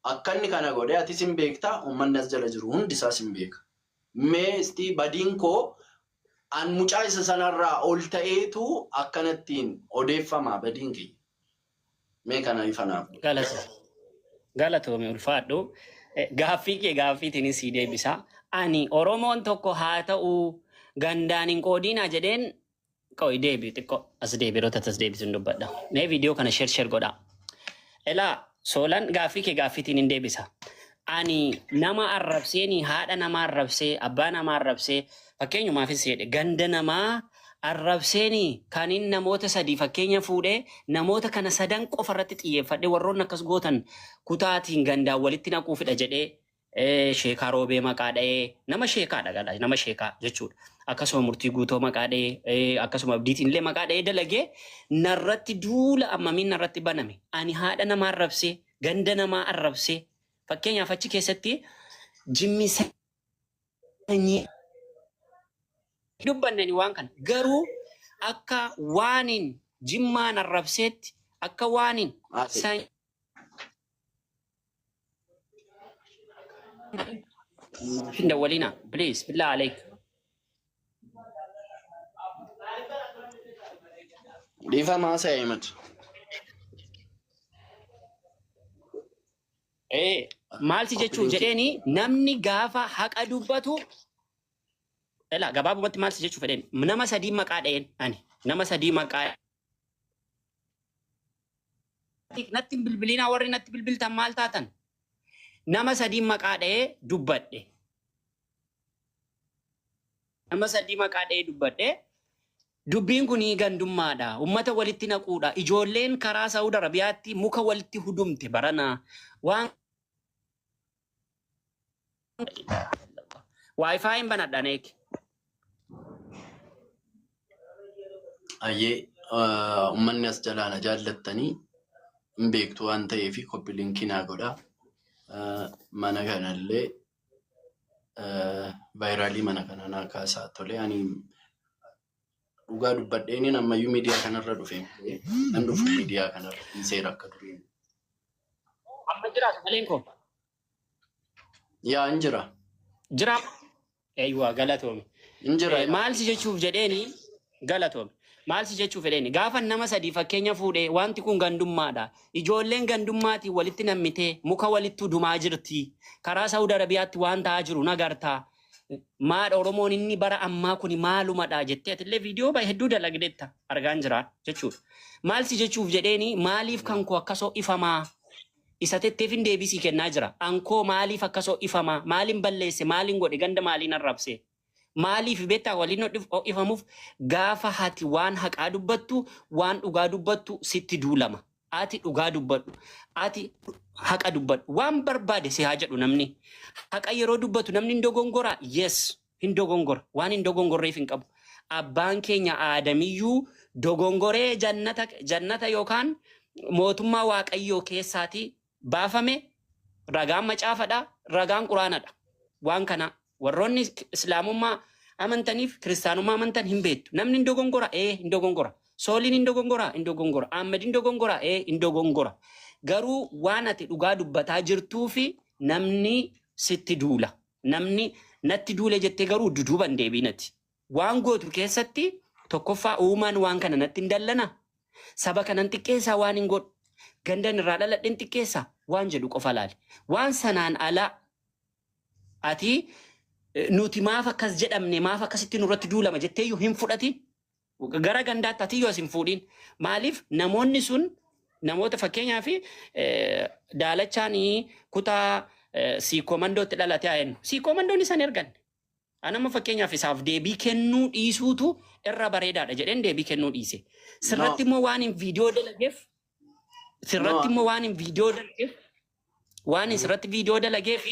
Akka inni kana godhe atis hin beekta, uummanni as jala jiru hundi isaas hin beeka. Mee isti badiin koo an mucaa isa sanarraa ol ta'eetu akkanattiin odeeffama badiin kiyya. Mee kana ifa naaf godhi. Galatoomi. Galatoomi ulfaadhu. Gaaffii kee gaaffiitiin sii deebisa. Ani Oromoon tokko haa ta'u gandaan hin qoodinaa jedheen qo'i deebi xiqqoo as deebi yeroo tatas deebisuun dubbadha. Mee viidiyoo kana share share godhaa. Elaa soolan gaaffii kee gaaffiitiin hin deebisa. Ani nama arrabseeni haadha nama arrabsee abbaa nama arrabsee fakkeenyumaafis jedhe ganda namaa arrabseeni kanin namoota sadii fakkeenya fuudhee namoota kana sadan qofa irratti xiyyeeffadhe warroonni akkas gootan kutaatiin gandaan walitti naquufidha jedhee Sheekaa Roobee maqaa dha'ee nama sheekaadha gala nama sheekaa jechuudha. Akkasuma murtii guutoo maqaa dha'ee akkasuma abdiitiin illee maqaa dha'ee dalagee narratti duula ammamiin narratti baname. Ani haadha namaa arrabsee ganda namaa arrabsee fakkeenyaaf achi keessatti jimmi sanyii dubbannani waan kana garuu akka waanin jimmaan arrabseetti akka waanin Asii. sanyii Hin dawwalina please billah aleek. Dhiifama haasa'e Ahimad. Eh, maal si jechuuf Koppiliinkii. jedheeni namni gaafa haqa dubbatu Ela gabaabumatti maal si jechuuf fedheen nama sadii maqaa dha'een ani nama sadii maqaa natti hin bilbilinaa warri natti bilbiltan maal taatan nama sadii maqaa dha'ee dubbadhe nama sadii maqaa dha'ee dubbadhe dubbiin kun gandummaadha ummata walitti naquudha ijoolleen karaa Saawud Arabiyaatti muka walitti hudumte barana waan Wi-Fi hin banadha neek. Ayyee uummanni as jalaa na jaallattanii hin beektu waan ta'eef koppi linkii naa godha. Mana kanallee vaayiraalii mana kana naa kaasaa tole ani dhugaa dubbadheenin ammayyuu miidiyaa kanarra dhufe nan dhufu miidiyaa kanarra dhiiseera akka durii. Amma jira sagaleen koo. Yaa hin jira. Jira. Eeywa galatoomi. Hin jira yaa. Maal si jechuuf jedheeni galatoomi. Maal si jechuuf jedheeni gaafa nama sadii fakkeenya fuudhee wanti kun gandummaadha. Ijoolleen gandummaatiin walitti nammitee muka walitti udumaa jirti. Karaa Saawud Arabiyaatti waan ta'aa jiru nagartaa. Maadha Oromoon inni bara ammaa kuni maalumadha jettee atillee viidiyoo baay'ee hedduu dalagdeetta argaan jira jechuudha. Maal si jechuuf jedheeni maaliif kan koo akkasoo ifamaa isa tetteefin deebii sii kennaa jira. Ankoo maaliif akkas ho'ifamaa? Maalin balleesse? Maalin godhe? Ganda maaliin arrabse? Maaliif beektaa waliin ho'ifamuuf gaafa hati waan haqaa dubbattu waan dhugaa dubbattu sitti duulama. Ati dhugaa dubbadhu. Ati haqa dubbadhu. Waan barbaade si haa jedhu namni. Haqa yeroo dubbatu namni hin dogongoraa? Yes. Hin dogongora. Waan hin dogongorreef hin qabu. Abbaan keenya Aadamiyyuu dogongoree jannata, jannata yookaan mootummaa Waaqayyoo keessaatii baafame ragaan macaafadha, ragaan quraanadha. Waan kana warroonni islaamummaa amantaniif kiristaanummaa amantan hin beektu. Namni hin dogongora? Ee hin dogongora. Sooliin hin dogongora? Hin dogongora. Ahmed hin dogongora? Ee hin dogongora. Garuu waan ati dhugaa dubbataa jirtuufi namni sitti duula. Namni natti duule jettee garuu duduuba hin deebiin ati. Waan gootu keessatti tokkoffaa uumaan waan kana natti hin dallana. Saba kanan xiqqeessaa waan hin godhu. Gandan irraa dhaladhe hin xiqqeessaa waan jedhu qofa laali. Waan sanaan alaa ati nuti maaf akkas jedhamne maaf akkasitti nurratti duulama jetteeyyuu hin fudhatin. Gara gandaatti atiyyuu as hin fuudhin. Maaliif namoonni sun namoota fakkeenyaaf daalachaan kutaa siikomandootti dhalate haa jennu. Siikomandoon isaan erganne. Anamma fakkeenyaaf isaaf deebii kennuu dhiisuutu irra bareedaadha jedheen deebii kennuu dhiise. Sirratti immoo waan hin viidiyoo dalageef sirratti immoo waan hin viidiyoo dalageef waan sirratti viidiyoo dalageef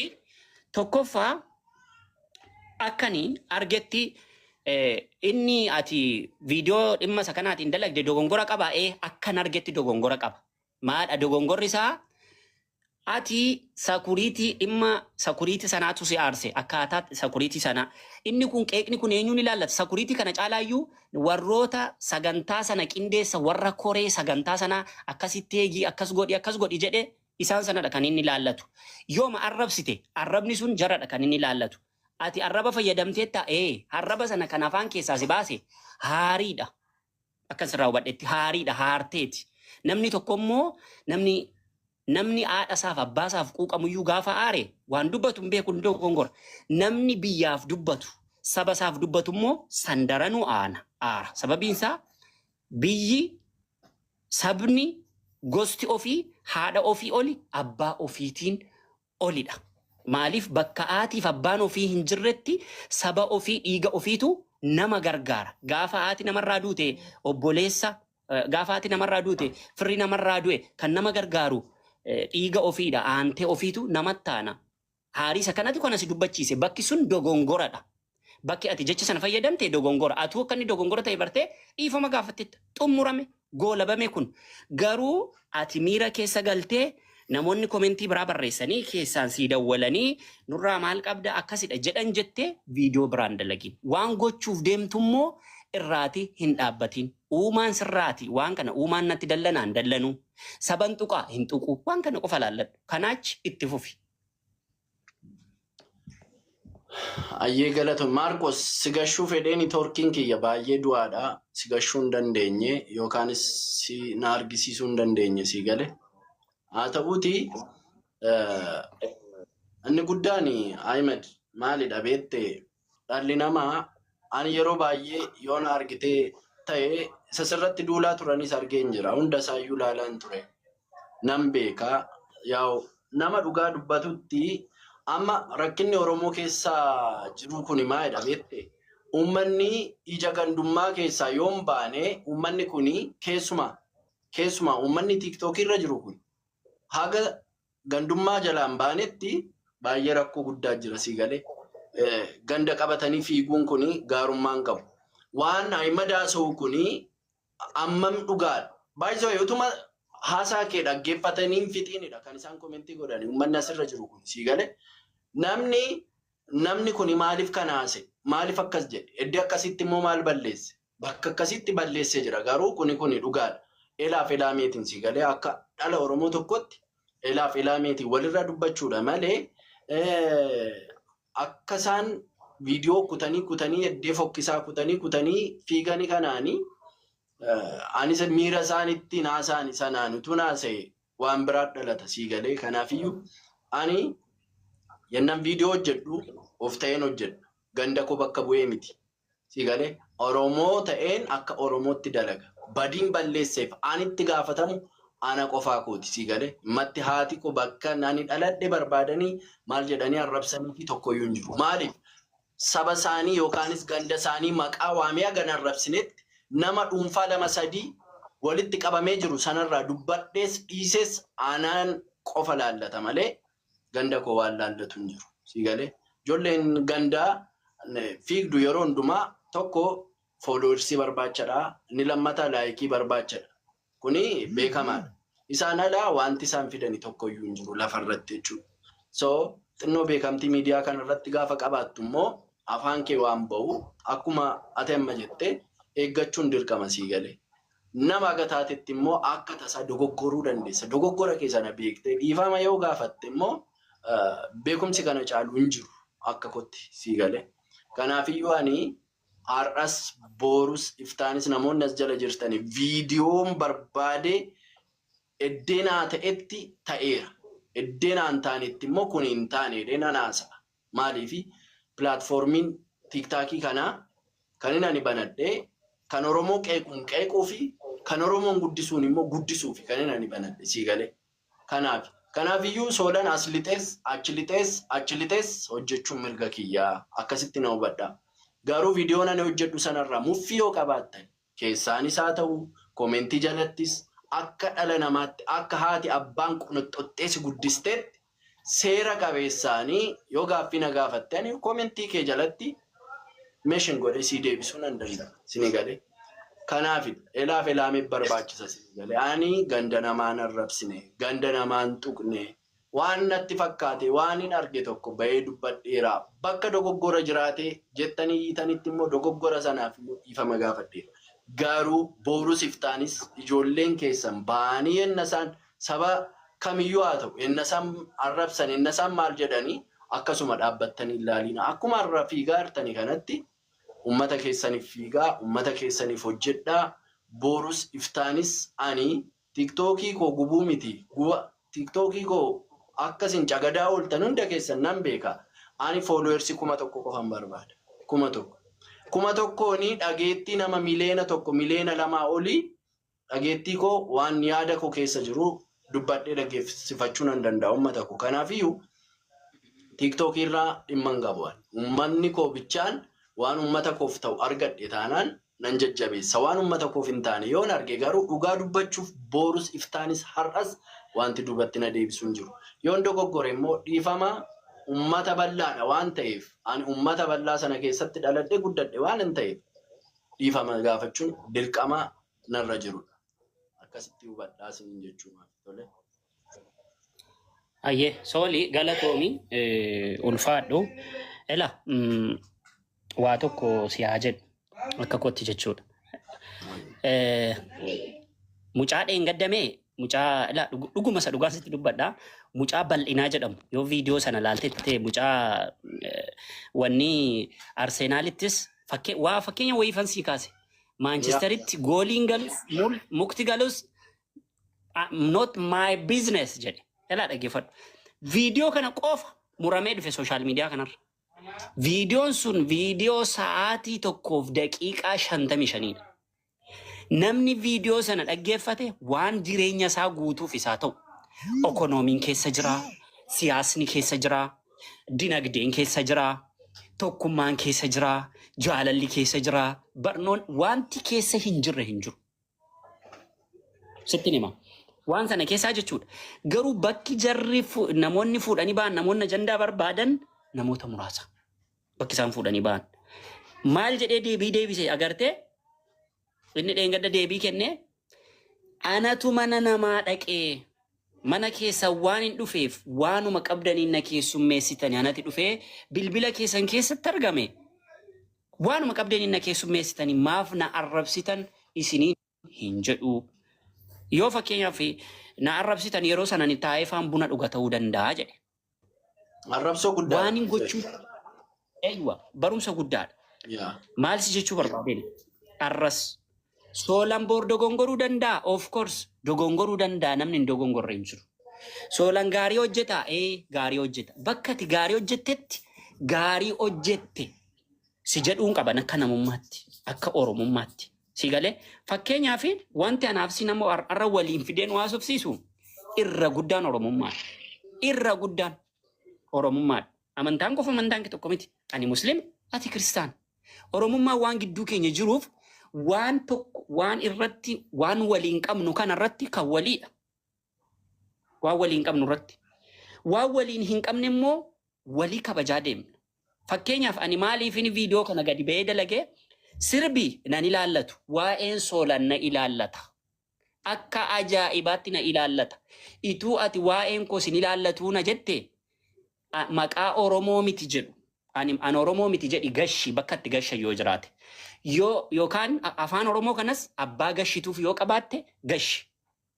tokkoffaa akkani argetti inni ati viidiyoo dhimma isa kanaatiin dalagde dogongora qaba ee akkan argetti dogongora qaba. Maadha dogongorri isaa ati sakuriitii dhimma sakuriitii sanaatu si aarse akkaataa sakuriitii sanaa inni kun qeeqni kun eenyuun ilaallata sakuriitii kana caalaayyuu warroota sagantaa sana qindeessa warra koree sagantaa sanaa akkasitti eegii akkas godhi akkas godhi jedhe. Isaan sanadha kan inni ilaallatu. Yooma arrabsite arrabni sun jaradha kan inni ilaallatu. Ati arraba fayyadamteetta ee arraba sana kan afaan keessaa si baase haariidha. Akkan sirraa hubadhetti haariidha haarteeti. Namni tokko immoo namni haadha isaaf abbaa isaaf quuqamuyyuu gaafa aare waan dubbatu hin beeku hin dogongora. Namni biyyaaf dubbatu saba isaaf dubbatu immoo sandaranuu aana aara. Sababiin isaa biyyi sabni gosti ofii haadha ofii oli abbaa ofiitiin olidha. Maaliif bakka haatiif abbaan ofii hin jirretti saba ofii dhiiga ofiitu nama gargaara. Gaafa haati namarraa duute obboleessa gaafa haati namarraa duute firri namarraa du'e kan nama gargaaru dhiiga ofiidha. Aantee ofiitu namatti aana. Haarii isa kanatu kan asi dubbachiise bakki sun dogongoradha. Bakki ati jecha sana fayyadamte dogongora. Atuu akka inni dogongora ta'e bartee dhiifama gaafatteetta. Xumurame goolabame kun. Garuu ati miira keessa galtee namoonni komentii biraa barreessanii keessaan sii dawwalanii nurraa maal qabda akkasidha jedhan jettee viidiyoo biraan dalagin. Waan gochuuf deemtu immoo irraati hin dhaabbatin. Uumaan sirraati waan kana uumaan natti dallanaan dallanuu. Saban tuqaa hin tuqu waan kana qofa laalladhu. Kanaachi itti fufi. Ayyee galatu Maarqos si gashuu fedhee networkiin kiyya baay'ee du'aadha. Si gashuu hin dandeenye yookaanis si na argisiisuu hin dandeenye si gale. Haa ta'uuti inni guddaan Ahmed maalidha beekte dhalli namaa ani yeroo baay'ee yoo na argitee ta'e isa sirratti duulaa turanis argeen jira. Hunda isaayyuu ilaalaan ture. Nan beeka. Yaa'u nama dhugaa dubbatutti amma rakkinni Oromoo keessa jiru kun maalidha beekte? Uummanni ija gandummaa keessaa yoo hin baane uummanni kun keessumaa uummanni tiiktookii irra jiru kun haga gandummaa jalaan baanetti baay'ee rakkoo guddaa jira sii galee. Ganda qabatanii fiiguun kun gaarummaa hin qabu. Waan Ahimad haasa'u kun ammam dhugaadha. Baay'isoo utuma haasaa kee dhaggeeffatanii hin fixiinidha kan isaan komentii godhani uummanni asirra jiru kun sii galee. Namni kun maaliif kana haase? Maaliif akkas jedhe? Iddoo akkasitti immoo maal balleesse? Bakka akkasitti balleessee jira garuu kuni dhugaadha. Elaaf elaameetiin sii galee akka dhala Oromoo tokkotti elaaf elaameetiin walirraa dubbachuudha malee akka isaan viidiyoo kutanii kutanii eddee fokkisaa kutanii kutanii fiiganii kanaanii anis miira isaan ittiin haasa'an sanaan utuu haasa'e waan biraa dhalata sii galee. Kanaafiyyuu ani yennaan viidiyoo hojjedhu of ta'een hojjedha. Ganda koo bakka bu'ee miti. Sii galee Oromoo ta'een akka Oromootti dalaga. Badiin balleesseef ani itti gaafatamu ana qofaa kooti sii galee. Matti haati koo bakka ani dhaladhe barbaadanii maal jedhanii arrabsanii fi tokkoyyuu hin jiru. Maaliif? Saba isaanii yookaanis ganda isaanii maqaa waamee hagan arrabsinetti nama dhuunfaa lama sadii walitti qabamee jiru sanarraa dubbadhees dhiisees anaan qofa laallata malee ganda koo waan laallatu hin jiru. Sii galee ijoolleen gandaa fiigdu yeroo hundumaa tokko followersii barbaachadha. Inni lammataa likeii barbaachadha. Kuni beekamaadha. Isaan alaa wanti isaan fidani tokkoyyuu hin jiru lafarratti jechuudha. So xinnoo beekamtii miidiyaa kanarratti gaafa qabaattu immoo afaan kee waan ba'u akkuma ati amma jette eeggachuun dirqama sii galee. Nama aga taatetti immoo akka tasaa dogoggoruu dandeessa. Dogoggora kee sana beektee dhiifama yoo gaafatte immoo beekumsi kana caalu hin jiru akka kotti sii galee. Kanaafiyyuu ani har'as boorus iftaanis namoonni as jala jirtani viidiyoon barbaade eddeenaa ta'etti ta'eera. Eddeenaa hin taanetti immoo kun hin taane jedhee nan haasa'a. Maaliifi platformiin tiiktaakii kanaa kan inni ani banadhee kan Oromoo qeequun qeequu fi kan Oromoon guddisuun immoo guddisuufi kan inni ani banadhe sii galee. Kanaaf kanaafiyyuu soolan as lixees achi lixees achi lixees hojjechuun mirga kiyyaa akkasitti na hubadha. Garuu viidiyoon ani hojjedhu sanarraa muffii yoo qabaattan keessaanis haa ta'u komentii jalattis akka dhala namaatti akka haati abbaan qunuxxoxxee si guddisteetti seera qabeessaanii yoo gaaffii na gaafatte ani komentii kee jalatti meeshin godhee sii deebisuu nan danda'a. Sini galee. Kanaafidha. Elaaf elaamee barbaachisa sini galee. Ani ganda namaan arrabsine, ganda namaan tuqne, waan natti fakkaate waan hin arge tokko bahee dubbadheera. Bakka dogoggora jiraate jettanii hiitanitti immoo dogoggora sanaaf immoo dhiifama gaafadheera. Garuu boorus iftaanis ijoolleen keessan ba'anii yenna isaan saba Kamiyyuu haa ta'u, enna isaan arrabsan, enna isaan maal jedhanii, akkasuma dhaabbattanii ilaalina. Akkuma har'a fiigaa jirtanii kanatti ummata keessaniif fiigaa, ummata keessaniif hojjedhaa. Borus iftaanis ani TikTokii koo gubuu miti. Guba TikTokii koo akkasin cagadaa ooltan hunda keessan nan beeka. Ani followersi 1000 qofan barbaada. 1000. 1000n dhageettii nama 1 miliyoona, 2 miliyoona olii dhageettii koo waan yaada koo keessa jiru dubbadhee dhageessifachuu nan danda'a uummata koo. Kanaafiyyuu TikTokii irraa dhimma hin qabu. Uummanni koo bichaan waan uummata koof ta'u argadhe taanaan nan jajjabeessa. Waan uummata koof hin taane yoon arge garuu, dhugaa dubbachuuf, borus iftaanis har'as wanti duubatti na deebisu hin jiru. Yoon dogoggore immoo dhiifama. Uummata bal'aadha waan ta'eef, ani uummata bal'aa sana keessatti dhaladhee guddadhe waan hin ta'eef, dhiifama gaafachuun dirqama narra jirudha. Akkasitti hubadhaa isiniin jechuudha. Tole. Ayyee, soolii galatoomi, ulfaadhu. Ela, waa tokko si haa jedhu akka kootti jechuudha. Mucaa dheengaddamee, mucaa ela, dhuguma isa dhugaa sitti dubbadha. Mucaa bal'inaa jedhamu yoo viidiyoo sana laaltetti, mucaa wanni Arsenaalittis waa fakkeenya wayiifan sii kaase. Maanchesteritti gooliin galus mukti galus not my business jedhe. Elaa, dhaggeeffadhu. Viidiyoo kana qofa muramee dhufe social media kanarra. Viidiyoon sun viidiyoo sa'aatii 1:55dha. Namni viidiyoo sana dhaggeeffate waan jireenya isaa guutuuf isaa ta'u. Okonoomiin keessa jira, siyaasni keessa jira, dinagdeen keessa jira, tokkummaan keessa jira, jaalalli keessa jira, barnoon wanti keessa hin jirre hin jiru. Sitti hima. Waan sana keessaa jechuudha. Garuu bakki jarri namoonni fuudhanii ba'an, namoonni ajandaa barbaadan namoota muraasa. Bakki isaan fuudhanii ba'an. Maal jedhee deebii deebise agartee? Inni dheengadda deebii kennee, anatu mana namaa dhaqee, mana keessa waan hin dhufeef waanuma qabdaniin na keessummeessitani, anati dhufee bilbila keessan keessatti argame, waanuma qabdaniin na keessummeessitani, maaf na arrabsitan isiniin hin jedhu. Yoo fakkeenyaaf na arrabsitan, yeroo sana ni taa'ee faan buna dhuga ta'uu danda'a jedhe. Arrabsoo guddaadha. Waan hin gochuu eeywa, barumsa guddaadha. Maal si jechuu barbaadeen? Arras Soolan boor dogongoruu danda'a. Of course dogongoruu danda'a, namni hin dogongorre hin jiru. Soolan gaarii hojjeta, ee, gaarii hojjeta. Bakka ati gaarii hojjettetti gaarii hojjette si jedhuun qaban akka namummaatti, akka Oromummaatti. Si galee? Fakkeenyaaf, wanti anaaf si nama har'a waliin fideen waa haasofsiisu irra guddaan Oromummaadha. Irra guddaan Oromummaadha. Amantaan qofa, amantaan kee tokko miti. Ani Muslim, ati Kiristaan. Oromummaan waan gidduu keenya jiruuf, waan tokko waan irratti waan waliin qabnu kana irratti kan waliidha. Waan waliin qabnu irratti. Waan waliin hin qabne immoo walii kabajaa deemna. Fakkeenyaaf, ani maaliifin viidiyoo kana gadi ba'ee dalagee? Sirbi nan ilaallatu, waa'een Soolan na ilaallata. Akka ajaa'ibaatti na ilaallata. Ituu ati waa'een koo sin ilaallatuu na jette, maqaa Oromoo miti jedhu. Ani an Oromoo miti jedhi, gashi bakka itti gasha yoo jiraate. Yoo yookaan afaan Oromoo kanas abbaa gashituuf yoo qabaatte gashi.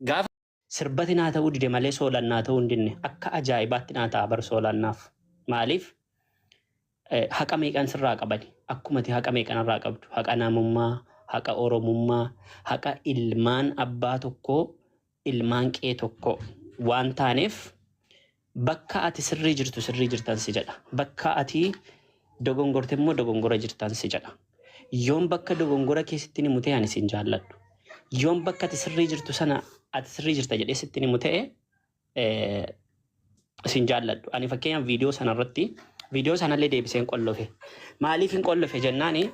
Gaafa sirbati naa ta'uu dide malee Soolan naa ta'uu hin dinne, akka ajaa'ibaatti naa ta'a bar Soolannaaf. Maaliif? Haqa meeqan sirraa qabani? Akkuma ati haqa meeqan irraa qabdu, haqa namummaa, haqa Oromummaa, haqa ilmaan abbaa tokkoo, ilmaan qe'ee tokkoo waan taaneef, bakka ati sirrii jirtu sirrii jirtan si jedha. Bakka ati dogongorte immoo dogongora jirtan si jedha. Yoon bakka dogongora keessatti himu ta'e ani sin jaalladhu. Yoon bakka ati sirrii jirtu sana ati sirrii jirta jedhee sitti himu ta'e sin jaalladhu. Ani fakkeenyaaf viidiyoo sanarratti, viidiyoo sanallee deebisee hin qollofe. Maaliif hin qollofe jennaani,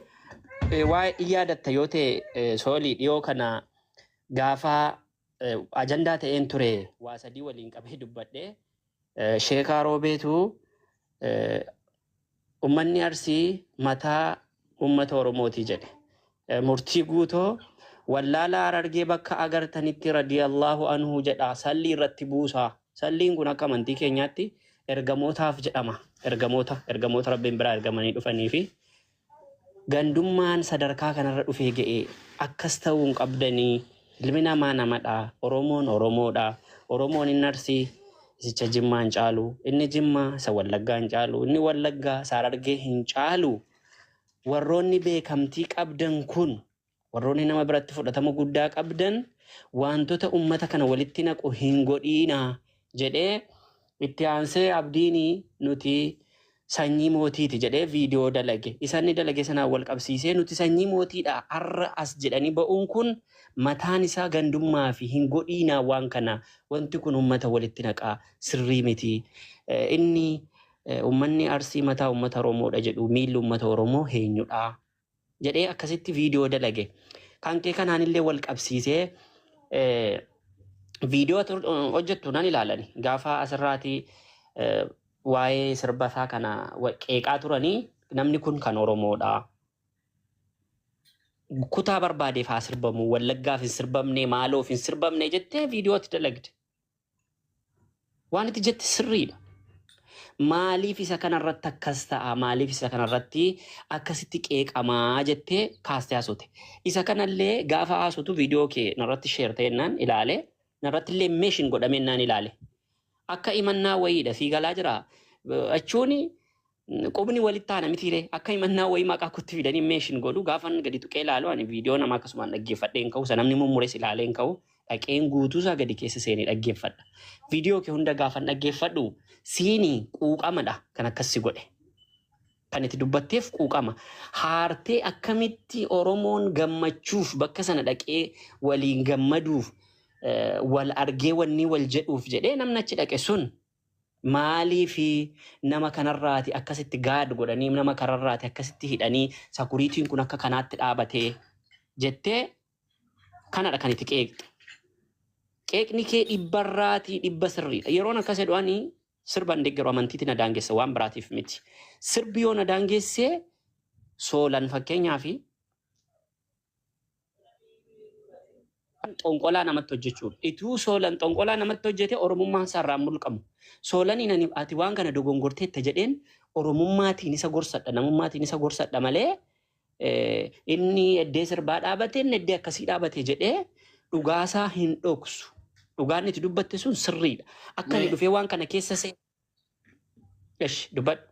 waa'ee yaadatta yoo ta'e Soolii, dhiyoo kana gaafa ajandaa ta'een ture, waa sadii waliin qabee dubbadhee, Sheekaa Roobeetu uummanni Arsii mataa uummata Oromooti jedhe. Murtii Guutoo wallaala Harargee bakka agartanitti radiyallahu anhu jedha, sallii irratti buusaa. Salliin kun akka amantii keenyaatti ergamootaaf jedhama. Ergamoota Rabbiin biraa ergamanii dhufanii fi gandummaan sadarkaa kanarra dhufee ga'ee akkas ta'uu hin qabdanii. Ilmi namaa namadha. Oromoon Oromoodha. Oromoon inni Arsii isicha Jimmaa hin caalu, inni Jimmaa isa Wallaggaa hin caalu, inni Wallaggaa isa Harargee hin caalu. Warroonni beekamtii qabdan kun, warroonni nama biratti fudhatama guddaa qabdan, wantoota ummata kana walitti naqu hin godhiinaa jedhee. Itti aansee Abdiin nuti sanyii mootiiti jedhee viidiyoo dalage. Isa inni dalage sanaan wal qabsiisee nuti sanyii mootiidha har'a as jedhanii ba'uun kun mataan isaa gandummaa fi hin godhiinaa waan kana, wanti kun ummata walitti naqaa, sirrii miti. Inni uummanni Arsii mataa uummata Oromoodha jedhu, miilli uummata Oromoo eenyudha jedhee akkasitti viidiyoo dalage. Kan kee kanaan illee wal qabsiisee viidiyoo hojjettu nan ilaalani. Gaafa asirraati waa'ee sirba isaa kana qeeqaa turanii, namni kun kan Oromoodha. Kutaa barbaadeef haa sirbamu, Wallaggaaf hin sirbamne, maaloof hin sirbamne jettee viidiyootti dalagde. Waan itti jette sirriidha. Maaliif isa kanarratti akkas ta'a? Maaliif isa kanarratti akkasitti qeeqamaa jettee kaastee haasote. Isa kanallee gaafa haasotu viidiyoo kee narratti share ta'ennaan ilaale, narratti illee mention godhamennaan ilaale. Akka himannaa wayiidha sii galaa jira. Achuun qubni walitti aana mitiire, akka himannaa wayii maqaa kotti fidanii mention godhu. Gaafan gadi tuqee ilaalu, ani viidiyoo nama akkasumaan dhaggeeffadhee hin ka'u, isa namni mummures ilaalee hin ka'u, dhaqeen guutuusaa gadi keessa seenee dhaggeeffadha. Viidiyoo kee hunda gaafan dhaggeeffadhu siinii quuqamadha kan akkas si godhe. Kan itti dubbatteef quuqama. Haartee akkamitti Oromoon gammachuuf bakka sana dhaqee waliin gammaduuf, wal argee wanni wal jedhuuf jedhee namni achi dhaqe sun maaliifi nama kanarraati akkasitti gaad godhanii, nama kanarraati akkasitti hidhanii, security-n kun akka kanaatti dhaabatee jettee kanadha kan itti qeeqxe. Qeeqni kee dhibbarraatii dhibba sirriidha. Yeroon akkas jedhu ani sirba hin deeggaru, amantiitti na daangessa, waan biraatiif miti. Sirbi yoo na daangessee soolan fakkeenyaa fi xonqolaa namatti hojjechuudha. Ituu soolan xonqolaa namatti hojjete Oromummaan isaa irraa mulqamu. Soolaniin ani ati waan kana dogongorteetta jedheen Oromummaatiin isa gorsadha, namummaatiin isa gorsadha malee inni eddee sirbaa dhaabate, inni eddee akkasii dhaabate jedhee dhugaasaa hin dhoksu. Dhugaan itti dubbatte sun sirriidha. Akka inni dhufee waan kana keessa see. Esh, dubbadhu.